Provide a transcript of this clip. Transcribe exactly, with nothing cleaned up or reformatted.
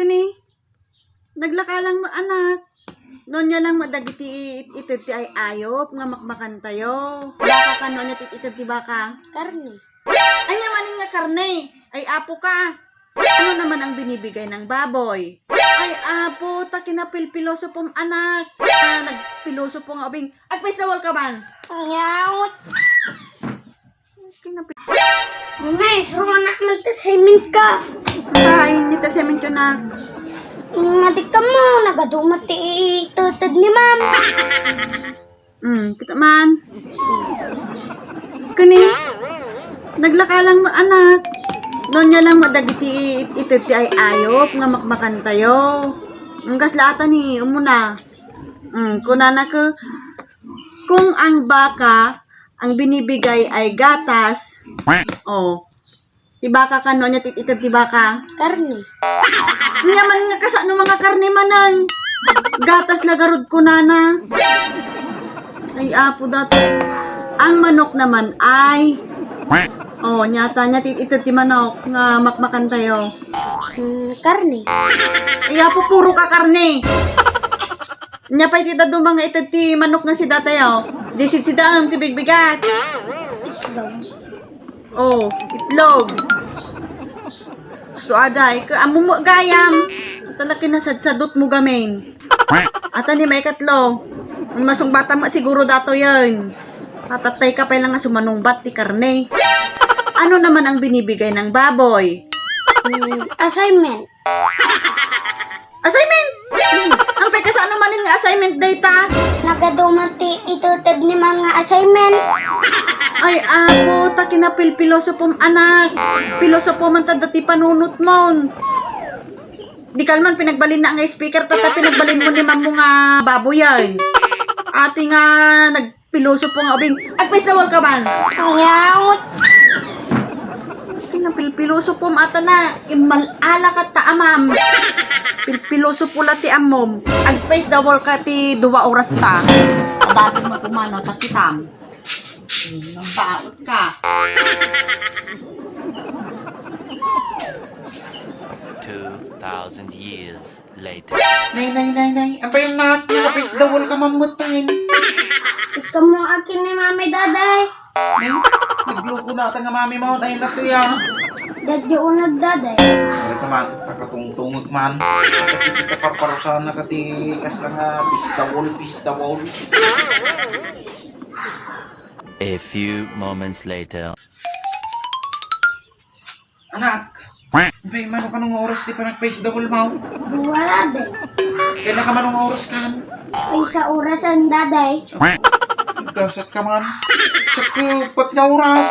Ini, naglaka lang mo, anak. No ania lang mo dagiti it-, ited ti ay-ayop nga makmakantayo. Baka kano ania ti it-, ited ti baka? Karne. Ania manen nga karne? Ay, apo ka. Ano naman ang binibigay ng baboy? Ay, apo, ta kinapilpilosopom, anak. Ah, nagpilosopo nga ubing. Agpaisdawol ka man. Nyaw. Kinapil- Nay, suruan na ka mag-assignment ka. Ay, nita semen ko na. Nga di ka mo, nagadumat ti ituted ni ma'am. Hmm, kita man. Kani, naglaka lang mo, anak. No ania lang mo dagiti it-, ited ti ay-ayop nga makmakantayo. Ang kaslatan ni, umuna. Hmm, kunana ko, kung ang baka, ang binibigay ay gatas, oh, ti baka kano ania ti ited ti baka? Karne. Ania man nga kasano nga karne manen? Gatas la garud kunana. Ay, apo dato. Ang manok naman ay, oh, ania ta, ania ti ited ti manok nga makmakantayo? Hmm, karne. Ay, apo, puro ka karne. Ania pay ti dadduma nga ited ti manok nga si datayo? Di sida ti bigbigat. Oh, itlog. Gusto aday, ka-, ammom gayam. Talaga nasadsadot mo gamin. Ata ni may katlo. Ang masungbatam nga siguro dato yan. Tatatay ka pa lang nga sumanungbat ti karne. Ano naman ang binibigay ng baboy? Hmm, assignment. Assignment? Ang pagkasano manen nga assignment dayta? Nagadumat ti ituted ni ma'am nga assignment. Ay, apo, ta kinapilpilosopom, anak. Pilosopo man ta dati panunot mon. Di ka man pinagbalin na nga speaker, ta, ta pinagbalin mo ni ma'am mo nga baboy yan. Ati nga nag- Pilosopo nga ubing. Agpaisdawol ka man. Nyaw. Kinapilpilosopo mo ata na. Immal-ala ka ta amam. Pilpilosopo la ti ammom. Agpaisdawol ka ti dua oras ta. Abasin mo kumano, takitam. Hmm, nagbaot ka. Two thousand years later. Nay, nay, nay, nay. Apay, anak, nakapaisdawol ka man met, tay. Ikam mo akin ni Mami, Daday. Nay, nagloko na ta nga Mami mo, nay, na to ya. Dadyo unag, Daday. Ay, kaman, nakatungtungag man. Kita parparusahan na kati kasla nga pisdawol, pisdawol. A few moments later. Anak, bay, mano kano nga oras ti panagpaisdawol mo? Dua, Daday. Kaya na ka mano nga oras kan? Ay, sa orasan, Daday. Gasat ka man. Sakit, pat nga oras.